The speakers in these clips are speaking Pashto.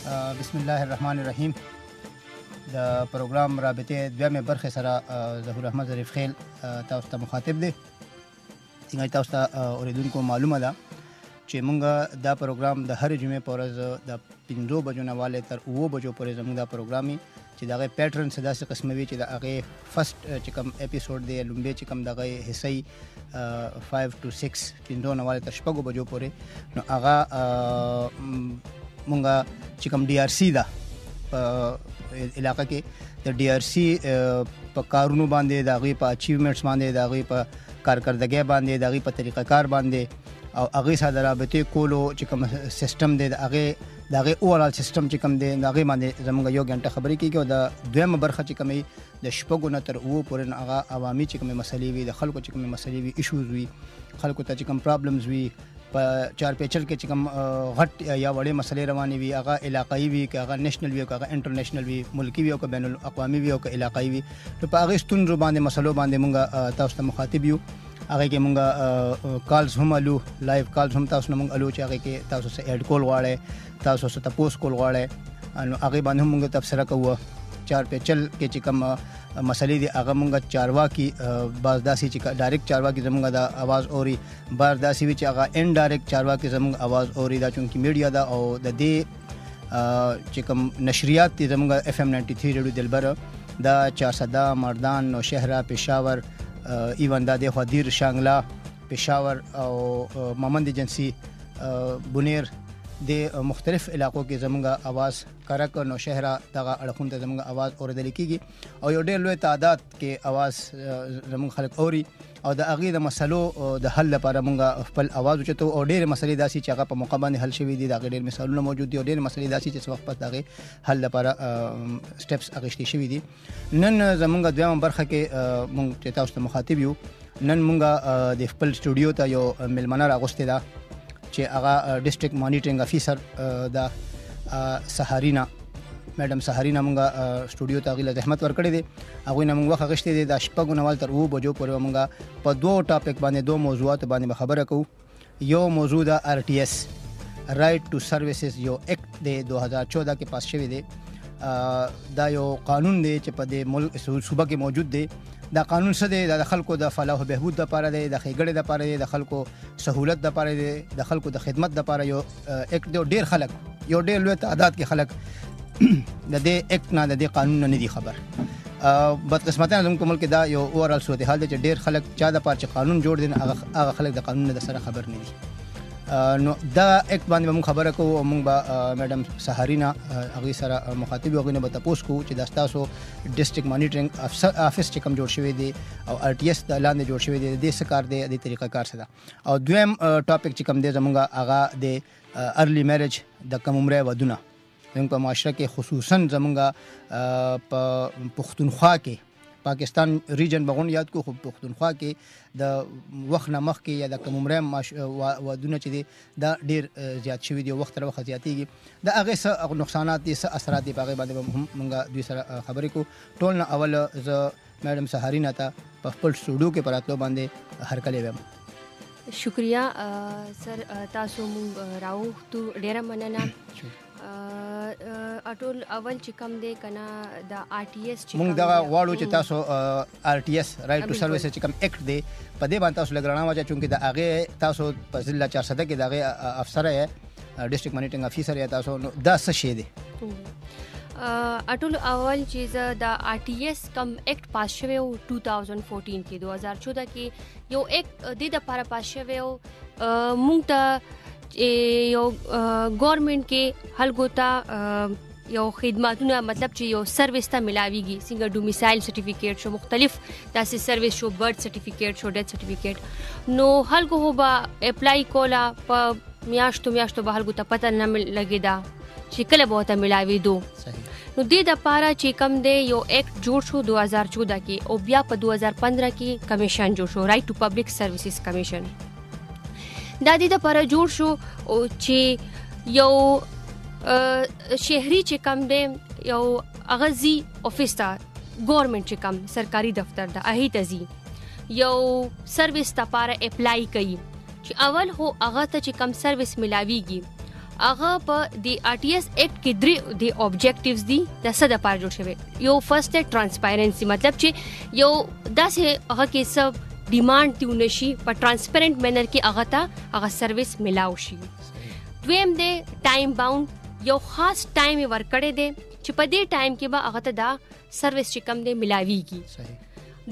بسم الله الرحمن الرحیم. د پروګرام رابطې دویمې برخې سره ظهور احمد ظریف خیل تاسو ته مخاطب دی. څنګه تاسو ته اوریدونکو معلومه ده چې مونږ دا پروګرام د هرې جمعې په ورځ د 5 بجو نه والې تر 9 بجو پورې زموږ دا پروګرام چې دغه پیټرن څه داسې قسمه وي چې د هغې فرست چې کوم اپیزود دی، لومبی چې کوم دغه حصہ 5 to 6، 5 نه والې تر 6 بجو پورې، نو هغه مونږ چې کوم ډي آر سي ده په علاقه کې، د ډي آر سي په کارونو باندې، د هغې په اچیومنټس باندې، د هغې په کارکردګۍ باندې، د هغې په طریقه کار باندې او هغې سره د رابطې کولو چې کوم سیستم دی، د هغې اوورال سیستم چې کوم دی، د هغې باندې زمونږ یو ګنټه خبرې کیږي. او د دویمه برخه چې کومې د 6 نه تر 7 پورې، هغه عوامي چې کومې مسلې وي، د خلکو چې کومې مسلې وي، ایشوز وي، خلکو ته چې کوم پرابلمز وي، په چار پیچل کې چې کوم غټ یا وړې مسلې روانې وي، هغه علاقایي وي که هغه نېشنل وي، که هغه انټرنیشنل وي، ملکی وي او که بین الاقوامي وي او که علاقایي وي، نو په هغه ستونزو باندې، مسلو باندې مونږ تاسو ته مخاطب یو. هغه کې مونږ کالز هم الو، لایو کالز هم تاسو نه مونږ الو چې هغه کې تاسو څه اډ کول غواړئ، تاسو څه تپوس کول غواړئ، نو هغه باندې هم مونږ تبصره کوو. چار پیچل کې چې کوم مسلې دي، هغه مونږ چارواکي باز داسې چې ډایرکټ چارواکي زمونږ د اواز اوري، بار داسې وي چې هغه انډایرکټ چارواکي زمونږ اواز اوري. دا چونکی میډیا ده او د دې چې کوم نشریات دي، زمونږ اف ام 93 ریډیو دلبر دا چارسده، مردان، نوشهره، پېښور، ایون دا د خدیر، شانګلا، پېښور او مامند ایجنسی، بونیر، د مختلف علاقو کې زمونږ اواز، کرک، نوشهره، دغه اړخونو ته زمونږ اواز اوریدل کیږي او یو ډېر لوی تعداد کې اواز زمونږ خلک اوري او د هغې د مسلو د حل لپاره مونږ خپل اواز اوچتو. او ډېرې مسلې داسې چې هغه په موقع باندې حل شوې دي، د هغې ډېر مثالونه موجود دي، او ډېرې مسلې داسې چې څه وخت پس د هغې حل لپاره سټپس اخیستې شوي دي. نن زمونږ دویمه برخه کې مونږ چې تاسو ته مخاطب یو، نن مونږ د خپل سټوډیو ته یو میلمنه راغوستې ده چې هغه ډیسټریکټ مانیټرینګ افیسر ده، سهارینا، میډم سهارینا. مونږ سټوډیو ته هغې له زحمت ورکړی دی، هغوی نه مونږ وخت اخیستی دی. د 6 نه وال تر 7 بجو پورې مونږ په دوو ټاپک باندې، دوو موضوعاتو باندې به خبره کوو. یو موضوع ده آر ټي اس، رائټ ټو سروسز، یو ایکټ دی، 2014 کې پاس شوی دی. دا یو قانون دی چې په دې ملک صوبه کې موجود دی. دا قانون څه دی؟ دا د خلکو د فلاح او بهبود لپاره دی، د ښېګړې لپاره دی، د خلکو سهولت لپاره دی، د خلکو د خدمت لپاره یو ایکټ دی. ډېر خلک، یو ډېر لوی تعداد کې خلک د دې ایکټ نه، د دې قانون نه نه دي خبر. بدقسمتانه زموږ په ملک کې دا یو اوورال صورتحال دی چې ډېر خلک، چا د پاره چې قانون جوړ دی، هغه خلک د قانون نه د سره خبر نه دي. نو دا ایکټ باندې به موږ خبره کوو او موږ به میډم سهارینا هغې سره مخاطب یو، هغې نه به تپوس کوو چې دا ستاسو ډیسټریکټ مانیټرینګ افیس چې کوم جوړ شوی دی او ار ټي اس د لاندې جوړ شوی دی، د دې څه کار دی، د دې طریقه کار څه ده. او دویم ټاپک چې کوم دی زموږ، هغه د ارلی میرج، د کم عمرۍ ودونه زموږ په معاشره کې، خصوصا زموږ په پښتونخوا کې، پاکستان ریجن به غون یاد کو، خو پښتونخوا کې د وخت نه مخکې یا د کم عمرۍ ودونه چې دي، دا ډیر زیات شوي دي او وخت تر وخت زیاتېږي. د هغې څه نقصانات دي، څه اثرات دي، په هغې باندې به هم مونږ دوی سره خبرې کوو. ټول نه اول زه میډم سهارینا ته په خپل سټوډیو کې په راتلو باندې هرکلی وایم. شکریہ سر، تاسو مونږ راوغوښتو، ډیره مننه. ټول اول چې کم دی کنه د ار ټي اس چې مونږ دغه غواړو چې تاسو ار ټي اس، رائټ ټو سرویس چې کوم ایکټ دی، په دې باندې تاسو لږ رڼا واچوئ، چونکه د هغې تاسو په ضلع چارسده کې د هغې افسر یې، ډیسټریکټ مانیټرینګ افیسر یې تاسو، نو دا څه شی دی؟ ټول اول چې زه د ار ټي اس کم ایکټ پاس شوی و 2014 کې، 2014 کې یو ایکټ د دې لپاره پاس شوی و، مونږ ته یو ګورنمنت کې خلکو ته یو خدماتونه، مطلب چې یو سرویس ته ملاویږي، څنګه ډومیسایل سرټیفیکیټ شو، مختلف داسې سرویس شو، برث سرټیفیکیټ شو، ډیث سرټیفیکیټ، نو خلکو خو به اپلای کوله، په میاشتو میاشتو به خلکو ته پته نه لګېده چې کله به ورته ملاوېدو. نو دې د پاره چې کم دی یو ایکټ جوړ شو 2014 کې او بیا په 2015 کې کمیشن جوړ شو، رائټ ټو پبلک سرویسز کمیشن. دا دې د پاره جوړ شو او چې یو شهري چې کم دی، یو هغه ځي افیس ته، ګورنمنت چې کم سرکاري دفتر ده هغې ته ځي، یو سرویس لپاره اپلای کوي، چې اول هو هغه ته چې کم سرویس ملاویږي، هغه په د آر ټي ایس ایکټ کې درې د آبجیکټیوز دي، د څه دپاره جوړ شوی. یو فرست ټرانسپیرنسي، مطلب چې یو داسې هغه کې څه ډیمانډ دی ونشي، په ټرانسپیرنٹ مینر کې هغه ته هغه سرویس ملاو شي. دویم دی ټایم باوند، یو خاص ټایم یې ورکړی دی چې په دې ټایم کې به هغه ته دا سرویس چې کم دی ملاویږي.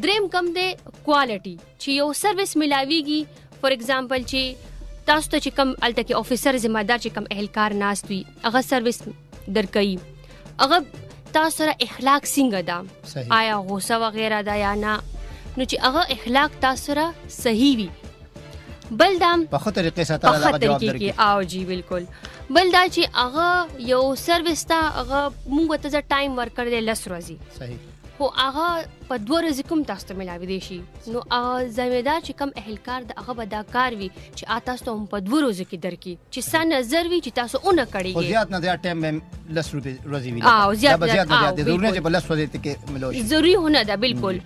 دریم کم دی کوالټي، چې یو سرویس ملاویږي. فار ایگزامپل چې تاسو ته چې کم الته کې افیسر ذمہ دار چې کم اهلکار ناست وي، هغه سرویس درکوي، هغه تاسو سره اخلاق څنګه ده، آیا غوسه وغیرہ ده یا نه، نو چې هغه اخلاق تاسو سره صحیح وي. بل دا په ښه طریقې سره په ښه جواب طریقې درکړي. کې او جی بالکل. بل دا چې هغه یو سرویس ته هغه مونږ ته ټایم ورکړی دی 10 ورځې، خو هغه په 2 ورځې کوم تاسو ته ملاوي شي، نو هغه ذمہ دار چې کم اهلکار د هغه به دا کار وي چې آ تاسو ته هم په 2 ورځو کې درکې، چې څه نظر وي چې تاسو اونه کړی. خو زیات نه زیات ټایم به 10 روپې ورځې وي. زیات دا به زیات نه زیات دی، ضروري نه چې په 10 ورځې کې ملاو شي، ضروري نه ده بالکل.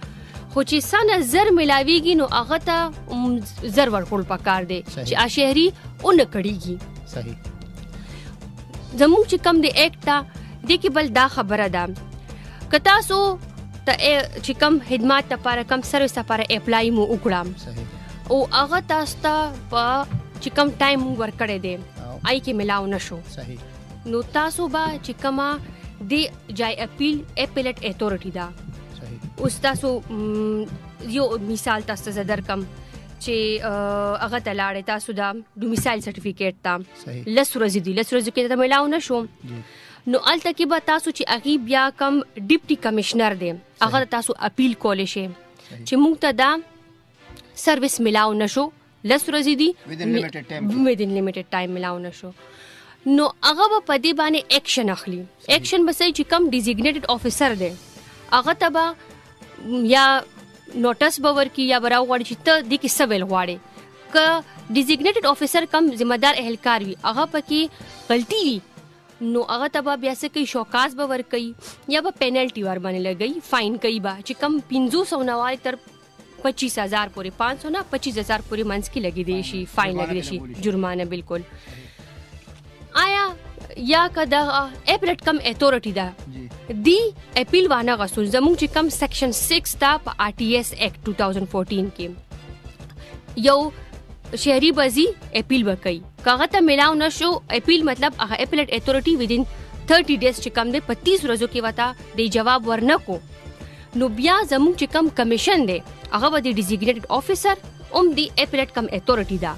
خو چې څه زر ملاویږي نو هغه ته زر ورکول پکار دی چې شهري اونه کړیږي. زموږ چې کم دی ایکټ ته دې کې بل دا خبره ده که تاسو ته چې کم خدمات لپاره کم سرویس لپاره اپلای مو وکړه او هغه تاسو ته په چې کم ټایم مو ورکړی دی آی کې ملاو نشو، نو تاسو به چې کومه دی جای اپیل اپیلټ اتورټي ده. اوس تاسو یو مثال تاسو ته زه درکم چې هغه ته لاړې تاسو دا ډومیسایل سرټیفیکیټ ته 10 ورځې دي، 10 ورځې کې ته ملاو نشو، نو الته کې به تاسو چې هغه بیا کم ډیپټي کمشنر دی هغه تاسو اپیل کولی شئ چې موږ ته دا سرویس ملاو نشو، 10 ورځې دي، within limited time، within limited time ملاو نشو، نو هغه به په دې باندې اکشن اخلي. اکشن به چې کم ډیزیګنیټډ افیسر دی هغه ته به یا نوټس به ورکړي یا به راوغواړي چې ته دې کې څه ویل غواړې. که ډیزیګنیټډ افیسر کم ذمہ دار اهلکار وي هغه پکې غلطي وي، نو هغه ته به بیا څه کوي، شوکاز به ورکوي یا به پینلټي ور باندې لګوي، فاین کوي به چې کم 500 نه والي تر 25,000 پورې، 500 نه 25,000 پورې منځ کې لګېدی شي، فاین لګېدی شي، جرمانه بالکل. آیا یا که د اپلټ کم اتورټي ده دی اپیل وانه غسول، زموږ چې کم سیکشن 6 تا په آر ټي ایس ایکټ 2014 کې یو شهري بزي اپیل وکړي، که هغه ته ملاو نشو اپیل مطلب هغه اپلټ اتورټي ودین 30 ډیز چې کم دی په 30 ورځو کې وته د جواب ورنکو، نو بیا زموږ چې کم کمیشن دی هغه به د ډیزیګنیټډ افیسر هم دی اپلټ کم اتورټي ده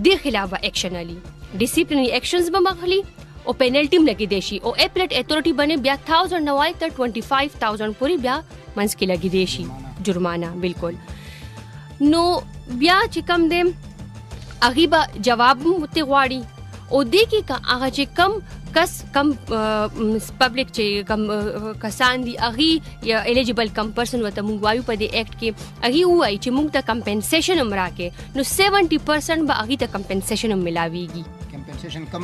د خلاف به اکشن الی، ډیسپلینری اکشنز به مخلي او پینلټي هم لګېدی شي، او اپلټ اتورټي باندې بیا 1000 نه وای تر 25,000 پورې بیا منځ کې لګېدی شي جرمانه بالکل. نو بیا چې کم دی هغې به جواب هم ورته غواړي، او دې کې که هغه چې کم کس کم پبلک چې کم کسان دي هغې یا الیجیبل کم پرسن ورته موږ وایو په دې ایکټ کې، هغې ووایي چې موږ ته کمپنسیشن هم راکړي، نو 70% به هغې ته کمپنسیشن هم ملاویږي. کمپنسیشن کم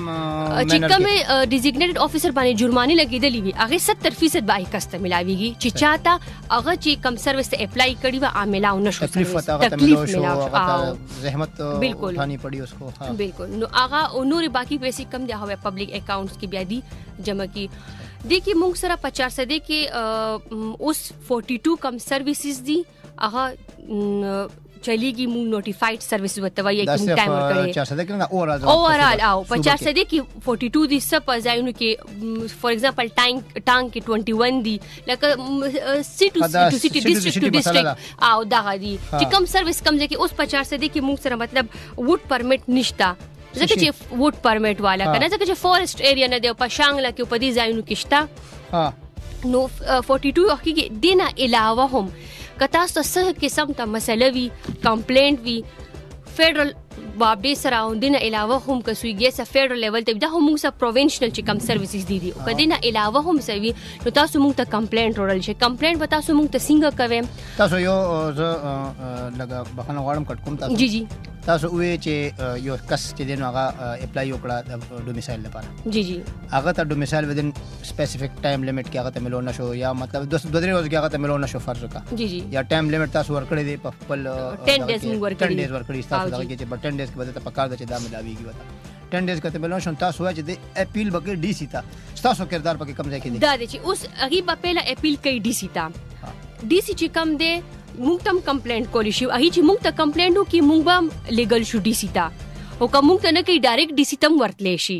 چې کوم ډیزیګنیټډ افیسر باندې جرمانه لګېدلې وي هغې 70% به هغې کس ته ملاویږي چې چاته هغه چې کم سرویس ته اپلای کړي وه هغه ملاو نه شو، تکلیف ورته هغه ته تکلیف ملاو شو، ملاو شو، هغه ته زحمت بالکل. اٹھانی پڑی اس کو. بالکل. نو هغه او نورې باقي پیسې کم دي هغه پبلک اکاونټس کې بیا دي جمع کی. دې کې موږ سره په 400 کې اوس 42 کم سرویسز دي هغه چلیږي، موږ نوټیفاید سرویس ورته وایي دا چې موږ صرف ټایم ورکړی. 400 کې نه، اوورال اوورال او په صوبه کې. 400 کې 42 دي، څه په ځایونو کې فار ایگزامپل ټانک کې 21 دي، لکه سټي ټو دا سټي، city to district city to مسله ډیسټریکټ ده. او دغه دي چې کم سرویس کم ځای کې اوس په 400 کې موږ سره مطلب ووټ پرمټ نشته، ځکه چې ووټ پرمټ والا کنه، ځکه چې فارست ایریا نه دی، په شانګله کې په دې ځایونو کې شته. نو 42 وخت کې دینه علاوه هم که تاسو ته څه قسم ته مسله وي، کمپلینټ وي، فیډرل بابډې سره او دینه علاوه هم که سوی ګیس فیډرل لیول ته دا هم موږ سره پروینشنل چې کم سرویسز دي دي، او که دینه علاوه هم څه وي نو تاسو موږ ته کمپلینټ وړل شي. کمپلینټ به تاسو موږ ته څنګه کوئ؟ تاسو یو زه لږه بخښنه غواړم کټ کوم تاسو. جی جی. تاسو وویل چې یو کس چې دی نو هغه اپلای وکړه د ډومیسایل لپاره. جی جی. هغه ته ډومیسایل ودین سپیسیفیک ټایم لیمټ کې هغه ته ملو نشو، یا مطلب 2-3 ورځې کې هغه ته ملو نشو فرض وکړه. جی جی. یا ټایم لیمټ تاسو ورکړی دی په خپل 10 ډیز موږ ورکړي 10 ډیز ورکړي تاسو او دغه جی. کې چې په 10 ډیز کې به ته پکار ده چې دا ملاویږي وته. 10 ډیز کته ملو شون، تاسو وایئ چې د اپیل بګې ډي سي ته تاسو کردار پکې کم ځای کې دی؟ دا دی چې اوس هغه به پهله اپیل کوي ډي سي ته. ډي سي چې کم دی موږ ته کمپلینټ کولی شي، هغه چې موږ ته کمپلینټ وکړي موږ به لیګل شو ډي سي ته، او که موږ ته نه کوي ډایرکټ ډي سي ته هم ورتلی شي.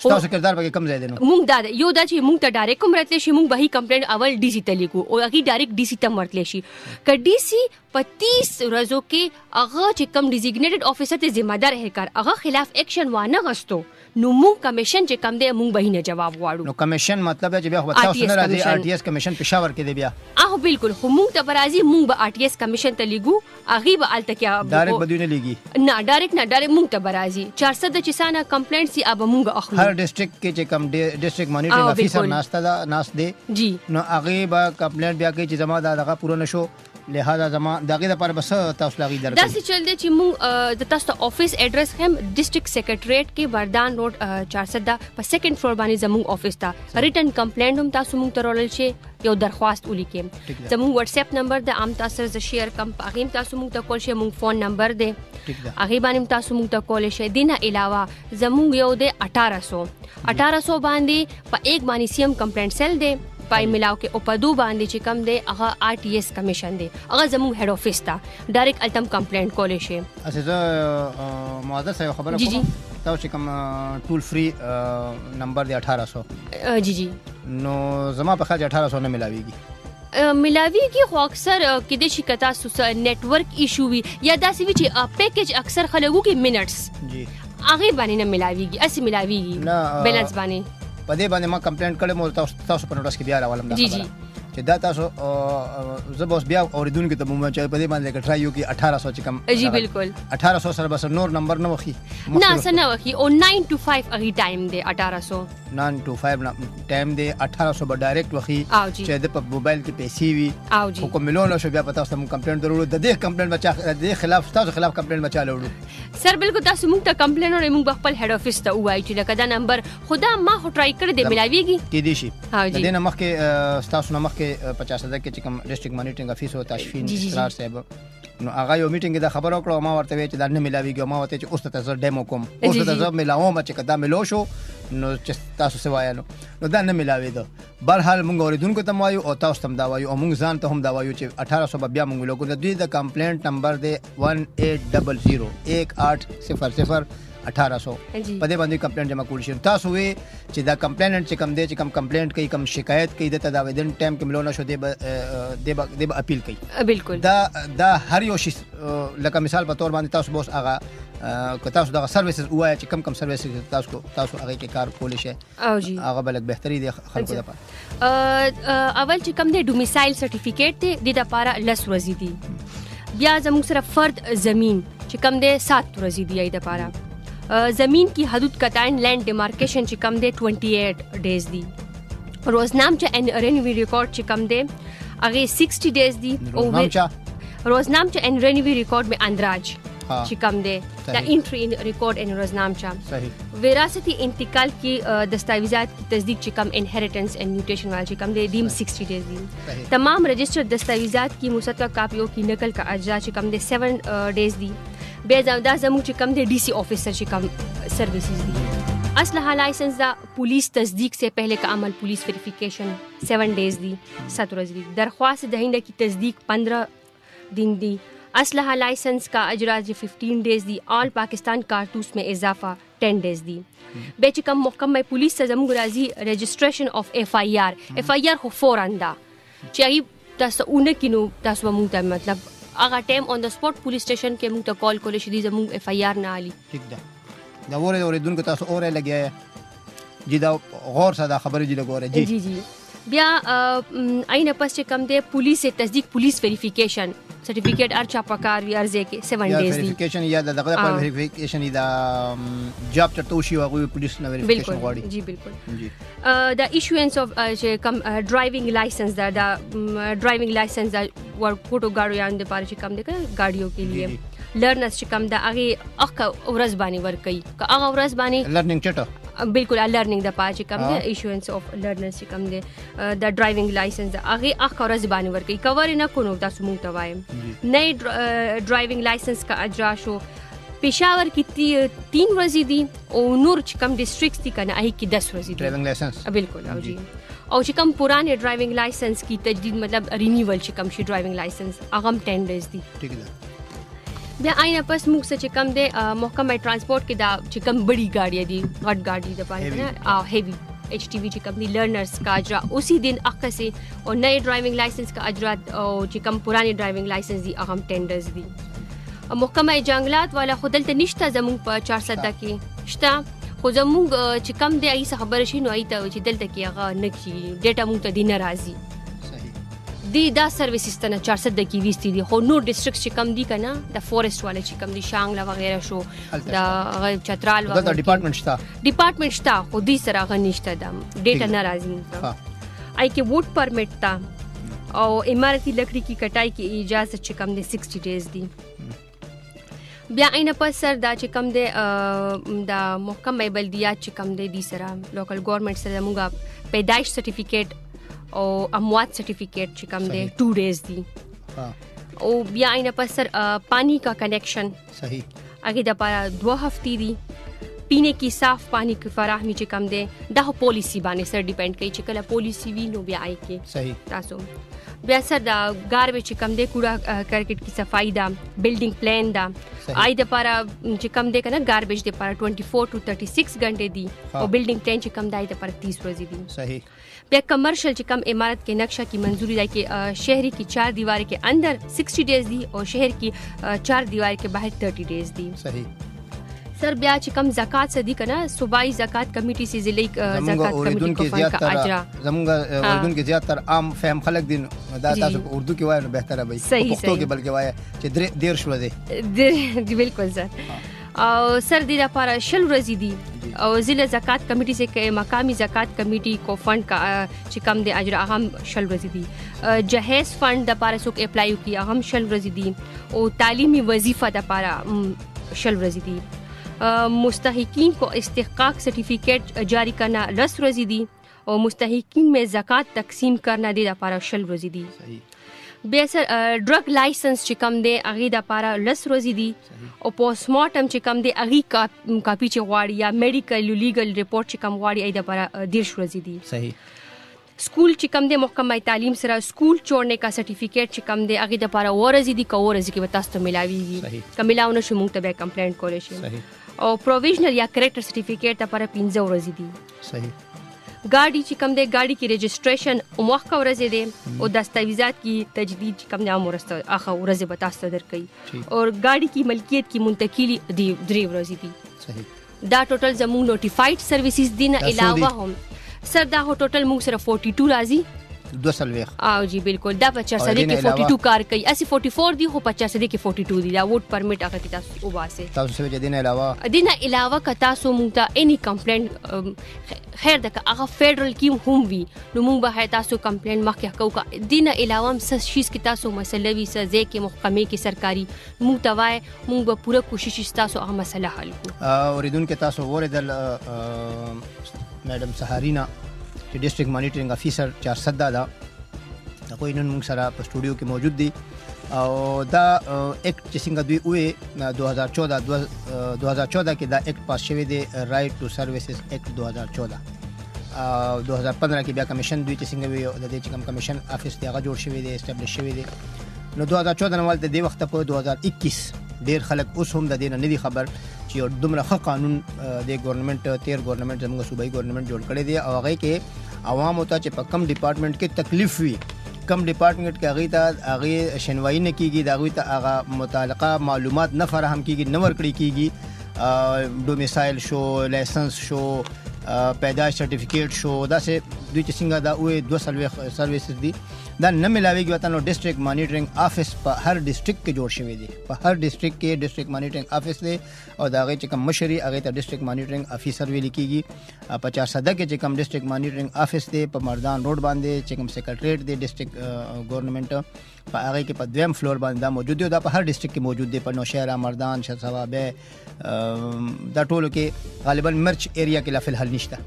تاسو کردار پکې کم ځای دی؟ نو موږ دا یو دا چې موږ ته ډایرکټ هم راتلی شي، موږ به هی کمپلینټ اول ډي سي ته لیکو او هغه ډایرکټ ډي سي ته هم ورتلی شي. که ډي سي په 30 ورځو کې هغه چې کم ډیزیګنیټډ افیسر ته ذمہ دار اهلکار هغه خلاف اکشن وانه غستو، نو موږ کمیشن چې کم دی موږ به نه جواب غواړو. نو کمیشن مطلب چې بیا خو تاسو نه راځي، آر ټي اس کمیشن پېښور کې دی بیا؟ اهو بالکل، خو موږ ته برازي، موږ به آر ټي اس کمیشن ته لیګو، هغه به الته کې ډایرکټ بدوی نه لیږي؟ نه، ډایرکټ نه، ډایرکټ موږ ته برازي. 400 چې سانه کمپلینټ سی اب موږ اخلو. هر ډیسټریکټ کې چې کم ډیسټریکټ مانیټرینګ افیسر ناشته دا ناس دی جی، نو هغه به کمپلینټ بیا کوي چې زما دا دغه پوره نشو، لہذا زما دغه لپاره بس تاسو لاغي درکړي. داسې چل دی چې موږ د تاسو افیس ایډریس هم ډیسټریکټ سیکریټریټ کې بردان روډ 400 په سیکنډ فلور باندې زموږ افیس ته ریټن کمپلینټ هم تاسو موږ ته رولل شي، یو درخواست ولیکئ. زموږ واتس اپ نمبر د عام تاسو سره شیر کم، هغه تاسو موږ ته کول شي. موږ فون نمبر دی، هغه باندې تاسو موږ ته کول شي. دینه علاوه زموږ یو دی 1800 1800 باندې په یک باندې سیم کمپلینټ سیل دی پای ملاو کې، او په دو باندې چې کم دی هغه آر ټي اس کمیشن دی، هغه زموږ هډ افیس ته ډایرکټ التم کمپلینټ کولای شي. اصل زه معذرت سره خبره کوم، تاسو چې کوم ټول فری نمبر دی 1800؟ جی جی. نو زما په خیال 1800 نه ملاويږي. ملاویږي، خو اکثر کې د شي کتا نتورک ایشو وي یا داسې وي چې پیکیج اکثر خلکو کې منټس جی هغه باندې نه ملاویږي، اسی ملاویږي بیلانس باندې. په دې باندې ما کمپلینټ کړې، مو تاسو په نوټس کې بیا راولم دا خبره چې دا تاسو زه به اوس بیا اوریدونکو ته مو چې په دې باندې ټرای یو کې 1800 چې کم جی بالکل 1800 سره بس نور نمبر نه وخی؟ نه، څه نه وخی، او 9 to 5 هغه ټایم دی 1800. 9 to 5 ټایم دی، 1800 به ډایرکټ وخی چې د په موبایل کې پیسې وي، خو کوم ملون شو بیا په تاسو مو کمپلینټ درولو. د دې کمپلینټ بچا، د دې خلاف تاسو خلاف کمپلینټ بچا لوړو؟ سر بالکل، تاسو موږ ته کمپلین اورئ، موږ خپل هډ افیس ته وایو چې لکه دا نمبر خدا ما خو ټرای کړی دی ملاویږي کې دی شي. د دې نه مخکې تاسو نه مخکې 50 کې چې کوم ډیسټریکټ مانیټرینګ افیس او تاشفین اسرار صاحب، نو هغه یو میټینګ دا خبر وکړو، ما ورته وی چې دا نه ملاویږي، ما ورته چې اوس ته زه ډیمو کوم، اوس ته زه ملاوم چې کدا ملو شو نو چې تاسو څه وایې، نو دا نه ملاوي. بهرحال موږ اوریدونکو ته وایو او تاسو ته دا وایو او موږ ځان ته هم دا وایو چې 1800 بیا موږ لوګو. د دوی د کمپلینټ نمبر دی 1800 1800 1800، په دې باندې کمپلینټ جمع کول شي. تاسو وی چې دا کمپلینټ چې کم دی، چې کم کمپلینټ کوي، کم شکایت کوي، د دا ودن ټایم کې ملونه شو، دی به اپیل کوي. بالکل. دا هر یو شي لکه مثال په تور باندې تاسو بوس هغه که تاسو دغه سرویسز وایي چې کم کم سرویسز تاسو هغه کې کار کولی شئ، هغه بلک بهتري دی خلکو لپاره. اول چې کم دی ډومیسایل سرټیفیکیټ دی، د لپاره لس ورځې دي. بیا زموږ سره فرد زمين چې کم دی 7 ورځې دی د لپاره. زمین کی حدود کا تعین لینډ ډیمارکیشن چې کم دی 28 ډیز دی. روزنامچه ان رینوی ریکارډ چې کم دی هغه 60 ډیز دی. او روزنامچه ان رینوی ریکارډ میں اندراج چې کم دی دا انټری ان ریکارډ ان روزنامچه. وراثتی انتقال کی دستاویزات کی تصدیق چې کم انہیریٹنس اینڈ میوٹیشن والا چې کم دی دیم 60 ډیز دی. تمام رجسٹرڈ دستاویزات کی مصدقہ کاپیوں کی نقل کا اجرا چې کم دی 7 ډیز دی. بیا دا زموږ چې کم دی ډي سي افیسر چې کم سرویسز دي. اسلحه لائسنس دا پولیس تصدیق سے پہلے کا عمل پولیس ویریفیکیشن 7 ډیز دی، 7 ورځې دي. درخواست دهنده کی تصدیق 15 دن دی. اسلحه لائسنس کا اجرا 15 ډیز دی. آل پاکستان کارتوس میں اضافہ 10 ډیز دی. بیا چې کم محکمه پولیس ته زموږ راځي رجسټریشن اف اف آی آر، اف آی آر خو فوراً دا چې هغه تاسو اونه کینو تاسو موږ ته مطلب هغه ټایم اون د سپاټ پولیس سټیشن کې موږ ته کال کول شي، زموږ اف آی آر نه علی. ټیک ده، دا وره اوریدونکو تاسو اوره لګیا جی، دا غور سره دا خبرې جی لګوره جی. جی جی. بیا آینه پس چې کم دی پولیس تصدیق پولیس ویریفیکیشن سرټیفیکیټ ار چا پکار وی ارزه کې 7 ډیز دی. ویریفیکیشن یا دغه پر ویریفیکیشن دا جاب چرته وشي هغه پولیس نه ویریفیکیشن غواړي. جی بالکل جی. دا ایشوینس اف چې کم ډرایوینګ لایسنس دا ډرایوینګ لایسنس دا ورکوټو گاڑیو یان د پاره چې کم دی گاڑیو کې لیے لرنرز چې کم دا هغه اخ ورځ باندې ور کوي، که هغه ورځ باندې لرنینګ چټه بالکل لرنینګ د پاره چې کم دی ایشوینس اف لرنرز چې کم دی د ډرایوینګ لایسنس هغه اخ ورځ باندې ور کوي، کور نه کو نو تاسو مونږ ته وایم. نئے ډرایوینګ لایسنس کا اجرا شو پېښور کې 3 ورځې دي او نور چې کوم ډیسټریکټس دي کنه هغه کې 10 ورځې دي. ډرایوینګ لایسنس بالکل. او جی او چې کوم پرانے ډرایوینګ لایسنس کی تجدید، مطلب رینیول چې کوم شي ډرایوینګ لایسنس، هغه هم 10 ډیز دي. ټیک ده. بیا آینه پس موږ څه چې کم دی محکمه ټرانسپورټ کې دا چې کم بڑی گاڑی دي، غټ گاڑی د پاره نه او هیوی ایچ ٹی وی چې کم دی، لرنرز کا اجرا اسی دن اقه سے او نئے ډرایوینګ لایسنس کا اجرا او چې کم پرانے ډرایوینګ لایسنس دي هغه هم 10 ډیز دي. محکمه جنگلات والا خو دلته نشته، زموږ په 400 کې شته، خو زموږ چې کم دی ایسه خبر شي نو ایته چې دلته کې هغه نه کی ډیټا موږ ته دی ناراضي. صحیح. دی دا سرویسز ته نه 400 کې ویستي دي، خو نور ډیسټریکټس چې کم دي کنه، د فورست والا چې کم دي، شانګله وغیرہ شو، هلته د هغه چترال دلته وغیرہ ډپارټمنټ شته. ډپارټمنټ شته خو دوی سره هغه نشته، دا ډیټا ده. نه راځي موږ ته. ها. آی کې ووټ پرمټ تا او عمارتي لکړی کی کټای کی اجازه چې کم دی 60 ډیز دی. بیا عین پس سر دا چې کم دی دا محکمه بلدیات چې کم دی، دی سره لوکل ګورنمنت سره موږ پیدایش سرټیفیکیټ او اموات سرټیفیکیټ چې کم دی صحیح. 2 ډیز دی. ها. او بیا عین پس سر پانی کا کنیکشن صحیح. هغه د پاره 2 هفتې دي. پینے کی صاف پانی کی فراهمی چې کم دی، دا خو پالیسی باندې سر ډیپند کوي چې کله پالیسی وي نو بیا آی کې. صحیح. تاسو بیا سر دا ګاربیج چې کم دی، کوړه کرکټ کی صفائی دا، بلډینګ پلان دا، صحیح. آی د پاره چې کم دی کنه ګاربیج د پاره 24 ټو 36 غنټه دي ها. او بلډینګ پلان چې کم دی د پاره 30 ورځې دي. صحیح. بیا کمرشل چې کم عمارت کې نقشہ کی منظوری ده کہ شہری کی چار دیوار کے اندر 60 ډیز دی او شہر کی چار دیوار کے باہر 30 ډیز دی. صحیح. سر بیا چې کم زکات سدي کنه، صوبائی زکات کمیټي سي ضلعي زمونږ زکات کمیټي اوریدونکو کو فند کا زیاتره اجرا. زمونږ اوریدونکو زیاتره عام فهم خلک دي، نو دا جی. تاسو په اردو کې وایئ نو بهتره به وي، په صحیح، پښتو صحیح. کې بلکې وایئ چې درې 30 ورځې. جی بالکل سر. او سر دې لپاره 20 ورځې دي. جی. او ضلع زکات کمیټي سے کہ مقامی زکات کمیټي کو فند کا چې کم دی اجرا هغه هم 20 ورځې دي. جهیز فند د پاره څوک اپلای وکړي هغه هم 20 ورځې دي. او تعلیمي وظیفه د پاره 20 ورځې دي. مستحقین کو استحقاق سرټیفیکیټ جاری کرنا 10 ورځې دي او مستحقین میں زکات تقسیم کرنا دې د پاره 20 ورځې دي. صحیح. بیا سر ډرګ لایسنس چې کم دی هغې د پاره 10 ورځې دي. صحیح. او پوسټ مارټم چې کم دی هغې کاپي چې غواړي یا میډیکل لیګل رپورټ چې کم غواړي هغې د پاره 30 ورځې دي. صحیح. سکول چې کم دی محکمه تعلیم سره سکول چھوڑنے کا سرټیفیکیټ چې کم دی هغې د پاره ورځې دي، که ورځې کې به تاسو ته ملاویږي، صحیح. که ملاو نه شي موږ ته بیا کمپلینټ کولی شي. صحیح. او پروویژنل یا کریکټر سرټیفیکیټ لپاره 5 ورځې دي. صحیح. گاڑی چې کم دی گاڑی کی رجسٹریشن موخه ورځې دی او دستاویزات کی تجدید چې کم دی هم ورسته هغه ورځې به تاسو ته درکوي. ٹھیک. اور گاڑی کی ملکیت کی منتقلی دی 3 ورځې دي. صحیح. دا ټوټل زموږ نوټیفاید سرویسز دي نه دا څو دي؟ علاوه هم سر دا هو ټوټل موږ سره 42 راځي. 42. او جی بالکل، دا په 400 او دې نه کې علاوه؟ 42 کار کوي، اسی 44 دی خو په 400 کې 42 دی. دا ووټ پرمټ هغه کې تاسو وباسئ. تاسو څه چې دین علاوه؟ دینه علاوه که تاسو موږ ته اني کمپلینټ، خیر ده که هغه فیډرل کې هم وي نو موږ به تاسو کمپلینټ مخکې کوو. که دینه علاوه هم څه شیز کې تاسو مسله وي، څه ځای کې محکمې کې سرکاري، موږ ته وایي، موږ به پوره کوشش تاسو هغه مسله حل کړو. اوریدونکو تاسو واورېدل میډم سهارینا چې ډیسټریکټ مانیټرینګ افیسر 400 ده، هغوی نن موږ سره په سټوډیو کې موجود دي. او دا اکټ چې څنګه دوی وې 2014 2014 کې دا اکټ پاس شوی دی، رائټ ټو سرویسز اکټ 2014. او 2015 کې بیا کمیشن دوی چې څنګه وی د دې چې کوم کمیشن افیس دی هغه جوړ شوی دی، اسټابلیش شوی دی. نو 2014 نه والته دې وخت په 2021 ډیر خلک اوس هم د دې نه نه دي خبر چې یو دومره ښه قانون د ګورنمنت، تیر ګورنمنت، زموږ صوبایي ګورنمنت جوړ کړی دی. او هغه کې عوامو ته چې په کم ډپارټمنټ کې تکلیف وي، کم ډپارټمنټ کې هغې ته هغې شنوایي نه کیږي، د هغوی ته هغه متعلقه معلومات نه فراهم کیږي، نه ورکړي کیږي. ډومیسایل شو، لایسنس شو، پیدایش سرټیفیکیټ شو، داسې دوی چې څنګه دا وې 42 سرویسز دي دا نه ملاویږي وطن. نو ډیسټریکټ مانیټرینګ افیس په هر ډیسټریکټ کې جوړ شوی دی، په هر ډیسټریکټ کې ډیسټریکټ مانیټرینګ افیس دی. او د هغې چې کوم مشر وي هغې ته ډیسټریکټ مانیټرینګ افیسر ویل کیږي. په 400 کې چې کوم ډیسټریکټ مانیټرینګ افیس دی په مردان روډ باندې چې کوم سیکرټریټ دی ډیسټریکټ ګورنمنت، په هغې کې په دویم فلور باندې دا موجود دی. او دا په هر ډیسټریکټ کې موجود دی، په نوشهره، مردان، شهسوابه، دا ټولو کې غالبا مرچ ایریا کې لا فی الحال نشته.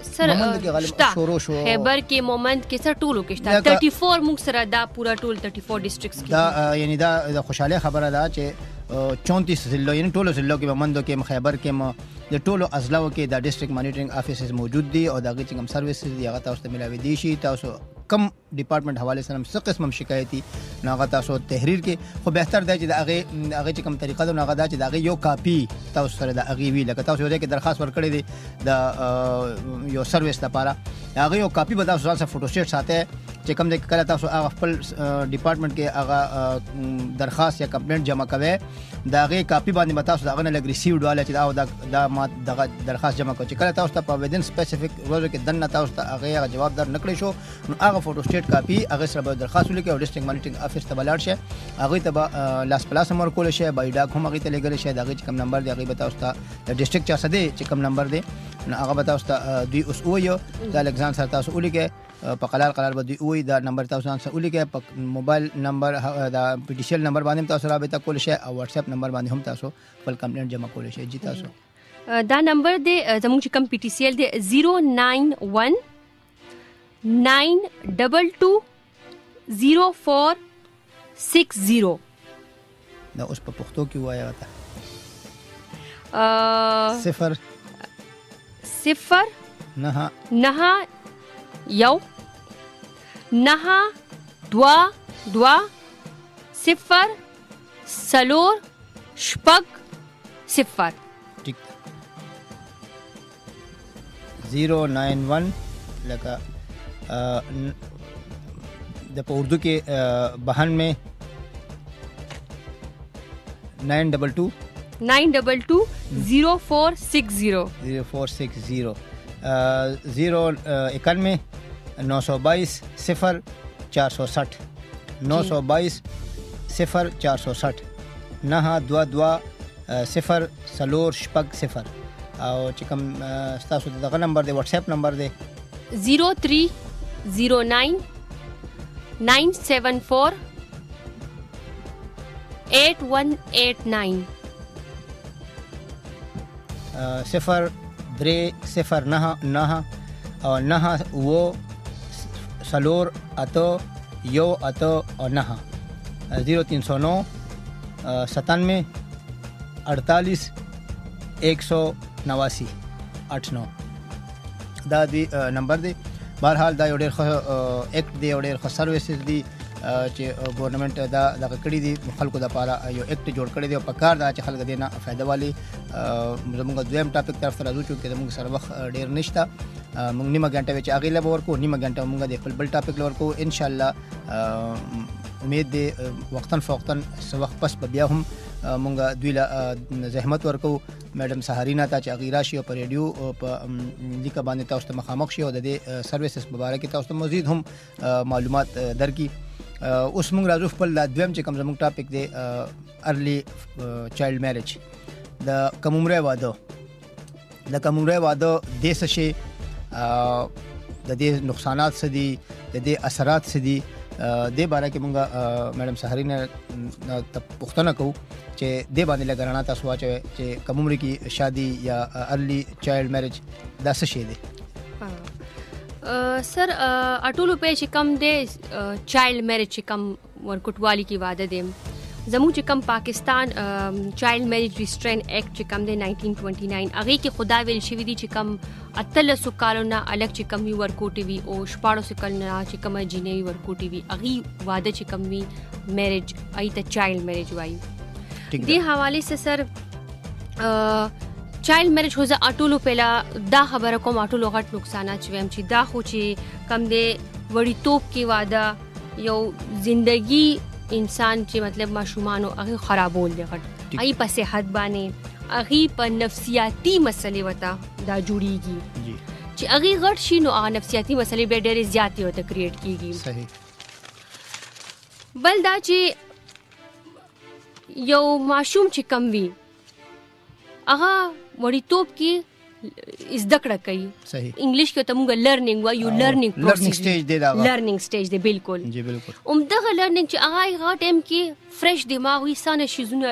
سر مومند کې غالبا شته. شروع شو. خیبر کې، مومند کې، سر ټولو کې شته. لکه 34 موږ سره دا پورا ټول 34 ډیسټریکټس کې دا یعنی دا د خوشحالۍ خبره ده چې 34 ضلعو، یعنی ټولو ضلعو کې، مندو کې، خیبر کې، د ټولو اضلاعو کې د ډیسټریکټ مانیټرینګ افیسز موجود دي او د هغې چې کوم سرویسز دي هغه تاسو ته ملاوي دي شي. تاسو کم ډپارټمنټ حواله سره څه قسم شکایتي نو هغه تاسو تحریر کې، خو بهتر دی چې د هغه چې کوم طریقه ده نو هغه دا چې د هغه یو کاپی تاسو سره د هغه وی، لکه تاسو یو ځای کې درخواست ورکړی دی د یو سرویس لپاره، هغه یو کاپی به تاسو ځان سره فوټوسټیټ ساته چې کوم د کله تاسو هغه خپل ډپارټمنټ کې هغه درخواست یا کمپلینټ جمع کوي، دا هغه کاپی باندې به تاسو دغه نه لګ ریسیوډ والا چې دا دا ما دغه درخواست جمع کړ، چې کله تاسو ته په ودین سپیسیفیک ورځو کې دنه تاسو ته هغه جواب در نکړي شو نو هغه فوټوسټیټ کاپی هغه سره به درخواست ولیکي او ډیسټریکټ مانیټرینګ افیس ته ولاړ شي، هغه ته به لاس پلاس هم ورکول شي، بای ډاک هم هغه ته لګل شي. دغه چې کوم نمبر دی هغه به تاسو ته د ډیسټریکټ چا سده چې کوم نمبر دی نو هغه به تاسو ته دوی اوس وایو، دا لګزان سره تاسو ولیکي، په قلار قلار به دوی وایي. دا نمبر تاسو ځان سره ولیکئ، په موبایل نمبر دا پی ټی سی ال نمبر باندې تاسو رابطه کول شئ او واتس اپ نمبر باندې هم تاسو خپل کمپلینټ جمع کول شئ. جی تاسو دا نمبر دی زموږ چې کوم پی ټی سی ال دی 091 922 0460. دا اوس په پښتو کې وایا وته. 0 0 9 9 1 9 2 2 0 4 6 0. ٹھیک، 091 لکه د په اردو کې 92 922 922 0460 0460 0 91 922 0 460 922 0 460 9 2 2 0 4 6 0. او چې کوم تاسو دغه نمبر دی، واتس اپ نمبر دی 0309 974 8189. 0 3 0 9 9 او 9 و 4 8 1 8 او 9 0309 97 48 189 8 9 دا دی نمبر دی. بهرحال دا یو ډېر ښه اکټ دی او ډېر ښه سرویسز دي چې ګورنمنت دا دغه کړی دي، خلکو د لپاره یو اکټ جوړ کړی دی او په کار دا چې خلک دې نه فائدہ والي. زموږ دویم ټاپک طرف ته راځو چې زموږ سره وخت ډېر نشته، موږ نیمه غنټه چې هغه له ورکو، نیمه غنټه موږ د خپل بل ټاپک لور کو ان شاء الله. امید دی وقتن فوقتن څه وخت پس به بیا هم موږ دوی له زحمت ورکو میډم سهارینا ته چې هغه راشي او په ریډیو په لیکه باندې تاسو ته مخامخ شي او د دې سرویسز په اړه کې تاسو ته مزید هم معلومات درکړي. اوس موږ راځو خپل دویم چې کوم زموږ ټاپک دی، ارلی چایلډ میریج، د کم عمره واده. د کم عمره واده د څه شي، د دې نقصانات څه دي، د دې اثرات څه دي، د باره کې موږ میډم سهارینا ته پوښتنه کوو چې د باندې لګرانا تاسو واچوي چې کم عمر کې شادي یا ارلی چایلډ میریج دا څه شی دی؟ سر اټولو په چې کم دی چایلډ میریج چې کم ورکوټوالي کې واده دی، زموږ چې کم پاکستان چایلډ میریج ریسټرین اکټ چې کم دی 1929 هغه کې خدا ویل شوی دی چې کم 18 کالو نه الګ چې کم وی ورکوټي وي او 14 کال نه چې کم جنې ورکوټي وي هغه واده چې کم وی میریج ای ته چایلډ میریج وایي. دې حواله سره سر چایلډ میریج خو زه اټولو پهلا دا خبره کوم، اټولو غټ نقصانات چې وایم چې دا خو چې کم دی وړیتوب کې واده یو زندگی انسان چې مطلب ماشومانو هغه خرابول دی غټ ای په صحت باندې هغه په نفسیاتي مسلې وتا دا جوړیږي چې هغه غټ شي نو هغه نفسیاتي مسلې به ډېرې زیاتې وته کریټ کیږي. صحیح. بل دا چې یو ماشوم چې کم وي هغه وړیتوب کې زده کړه کوي. صحیح. انګلیش کې ته موږ لرنینګ وایو، لرنینګ لرنینګ سټیج دی، دا لرنینګ سټیج دی. بالکل جی بالکل. هم دغه لرنینګ چې هغه ټایم کې فرش دماغ وي، سانه شیزونه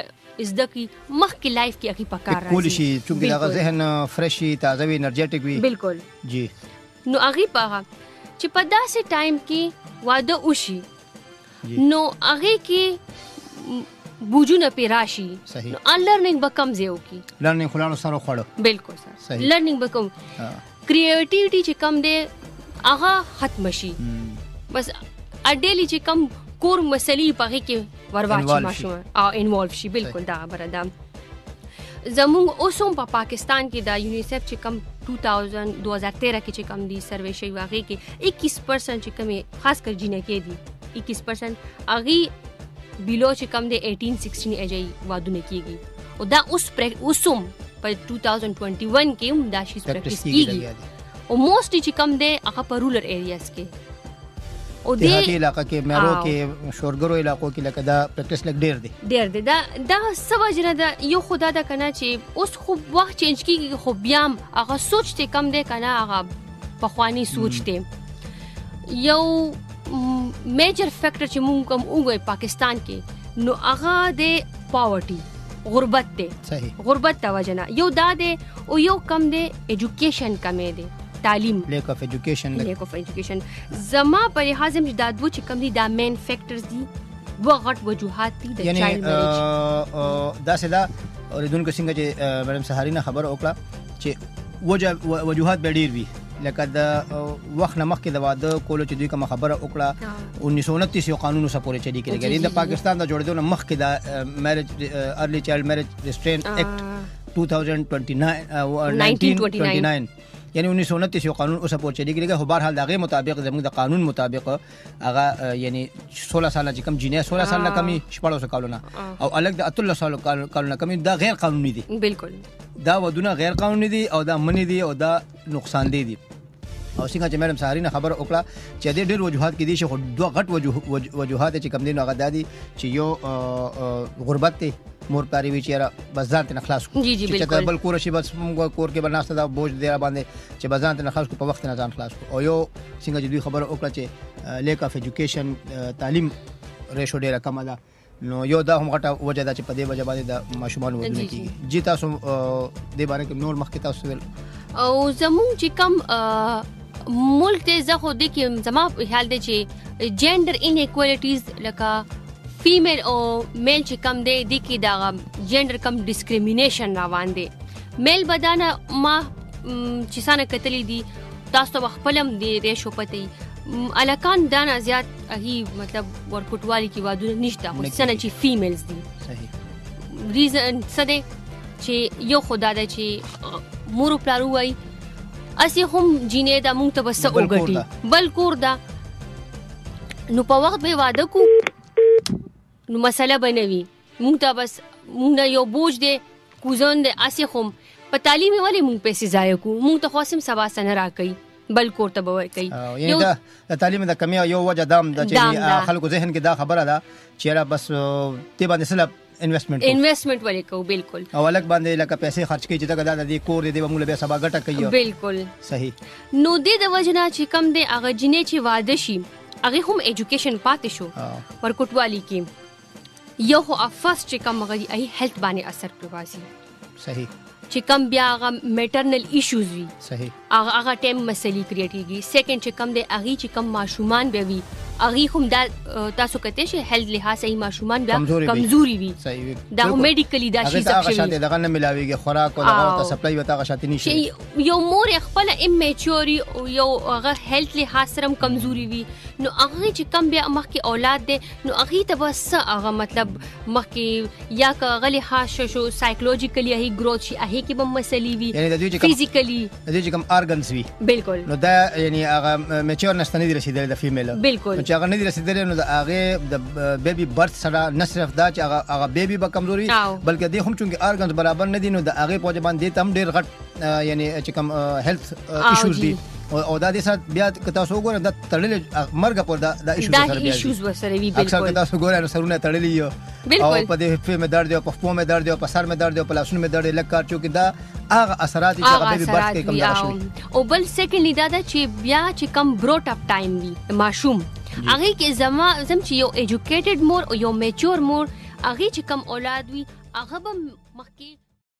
زده کوي، مخکې لایف کې هغه پکار راځي کول شي چې دغه ذهن فرش وي، تازه وي، انرژټیک وي. بالکل جی. نو هغه په چې په داسې ټایم کې واده وشي نو هغه کې بوجونه پې راشي، صحیح. نو لرننګ به کم ځای وکړي. لرننګ خو لاړو سره خوړو. بالکل سر. صحیح. لرننګ به کم، کریټیویټي چې کم دی هغه ختم شي. بس اډېلی چې کم کور مسلې په هغې کې ورواچي Involve شي. ماشوم او انوالو شي. بالکل دا خبره ده. زمونږ اوس هم په پاکستان کې دا یونیسف چې کم 2013 کې چې کم دی سروې شوی، هغې کې 21% چې کمې خاص کر جینکې دي، 21% هغې بیلو چې کم دی 18 16 ایج یې وادونه کیږي. او دا اوس اوس هم په 2021 کې هم دا شی پریکټس پریکټس کیږي کیږي لګیا دي. او موسټلی چې کم دی هغه په رورل ایریاز کې او دیهاتي دې علاقه کې، میرو آو. کې، شورګرو علاقو کې لکه دا پریکټس لږ ډیر دی. ډیر دی. دا دا څه وجه نه ده؟ یو خو دا ده کنه چې اوس خو وخت چینج کیږي، خو بیا هم هغه سوچ ته کم دی کنه، هغه پخوانی سوچ دی. یو میجر فیکټر چې مونږ کوم وګورئ پاکستان کې، نو هغه د پاورټي، غربت دی. غربت د وجه نه یو دا دی، او یو کم دی ایجوکیشن کمی دی، تعلیم، لیک اف ایجوکیشن. لیک اف ایجوکیشن. زما په لحاظ هم چې دا دوه چې کم دي دا مین فیکټرز دي، دوه غټ وجوهات دي د یعنی چایلډ میریج. داسې ده اوریدونکو، څنګه چې میډم سهارینا خبره وکړه چې وجوهات به ډیر وي، لکه د وخت نه مخکې د واده کولو چې دوی کومه خبره وکړه، 1929 یو قانون اوسه پورې چلیږي لګیا. د پاکستان د جوړېدو نه مخکې د میریج، ارلی چایلډ میریج ریسټرین ایکټ 2029، 1929، یعنی 1929 یو قانون اوسه پورې چلیږي لګیا. خو بهرحال د هغې مطابق، زموږ د قانون مطابق هغه یعنی 16 ساله چې کوم جینۍ 16 سال نه کمی، 16 کالونه، او الګ د 18 سالو کالونه کمی، دا غیر قانوني دي. دا ودونه غیر قانوني دي او دا منې دي او دا نقصان دي دي. او څنګه چې میډم سهارینا خبره وکړه چې دې ډېر وجوهات کې دي چې خو دوه غټ وجوهات چې کم دي نو هغه دا دي چې یو غربت دی، مور پلار وی چې یاره بس ځان ته خلاص کړو، جی جی چې چېرته بل کور شي، بس موږ کور کې به ناسته دا بوج دی را باندې چې بس ځان ته خلاص کړو، په وخت نه ځان خلاص کړو. او یو څنګه چې دوی خبره وکړه چې لیک اف ایجوکیشن، تعلیم ریشو ډېره کمه ده، نو یو دا هم غټه وجه ده چې په دې وجه باندې د ماشومانو ودونه کیږي. جی تاسو دې باره کې نور مخکې تاسو ویل. او زمونږ چې کم ملک دی، زه خو دې کې زما خیال دی چې جندر انیکوالټیز لکه فیمیل او میل چې کم دی، دې کې دا جندر کم ډسکریمینیشن روان دی. میل بدانه ما چې څنګه کتلې دي، تاسو ته خپل هم دې ریشو پته وي. الکان دا نه زیات هغې مطلب ورکوټوالي کې وادونه نشته، خو نه څنګه کېږي. چې فیمیلز دي. ریزن څه دی چې یو خو دا ده چې مور او پلار ووایي هسې هم جینۍ ده، موږ ته به څه بل کور وګټي، ده. بل کور ده، نو په وخت به یې واده کو، نو مسله به نه وي، موږ ته بس موږ نه یو بوج دی، کوزن دی، هسې هم په تعلیم یې ولې موږ پیسې ضایع کړو، موږ ته خو هسې هم سبا څه نه راکوي، بل کور ته به ورکوي. یعنی یو د تعلیم د کمی یو وجه دام ده چې دام ده. خلکو ذهن کې دا خبره ده چې یاره بس دې باندې څه انویسټمنټ کوو. انویسټمنټ ولې کوو؟ بالکل. او الګ باندې لکه پیسې خرچ کوي چې دغه دا د دې کور دی، دې به موږ له بیا سبا ګټه کوي. نو دې د وجه نه چې کم دی هغه جینۍ چې واده شي هغې هم ایجوکیشن پاتې شو ورکوټوالي کې. یو خو فرست چې کم هغه دي، هغې هیلث باندې اثر پرېوځي. چې کم بیا هغه میټرنل ایشوز وي. هغه ټایم مسلې کریټ کیږي. سیکنډ چې کم دی هغې چې کم ماشومان بیا وي، هغې هم دا تاسو کتلی شئ هیلث لحاظ سره ماشومان بیا کمزوري وي. کمزوري وي. وي. دا هم میډیکلی دا هغې شی ته هغه شوي. شانتې دغه نه ملاویږي، خوراک او دغه ورته سپلای ورته هغه شانتې نشي. چې یو مور یې خپله امیچوري او یو هغه هیلث لحاظ سره هم کمزوري وي، نو هغې چې کم بیا مخکې اولاد دی، نو هغې ته به څه هغه مطلب مخکې یا که هغه لحاظ شو سایکولوژیکلی هغې ګروت شي، هغې کې به مسلې وي. یعنی د دوی چې کوم فزیکلی د دوی چې کوم ارګنز وي. نو دا یعنی هغه میچورنس ته نه دی رسېدلی د فیمیل. نو چې هغه نه دی رسېدلی، نو د هغې د بیبي برث سره نه صرف دا چې هغه بیبي به کمزوري، بلکې دې هم چونکې ارګنز برابر نه دي، نو د هغې په وجه باندې دې ته هم ډېر غټ، یعنی چې کوم، هیلث، ایشوز دي. او دا دې سره بیا که تاسو وګورئ، دا تړلې، مرګ پورې دا ایشوز دا سره بیا ځي. ایشوز ورسره وي، اکثر که تاسو ګورئ، نو سرونه تړلي یو. او په دې پښو مې درد دی، او په پښو مې درد دی، او په سر مې درد دی، او په لاسونو مې درد دی، لږ کار چونکې دا هغه اثرات دي چې هغه هغه بیبي برث اثرات کې کوم وي، دغه شوي. او بل سیکنډلی دا ده چې بیا چې کوم بروټ اپ ټایم وي ماشوم، هغې کې زم چې یو ایجوکیټډ مور او یو میچور مور، هغې چې کوم اولاد وي، هغه به مخکې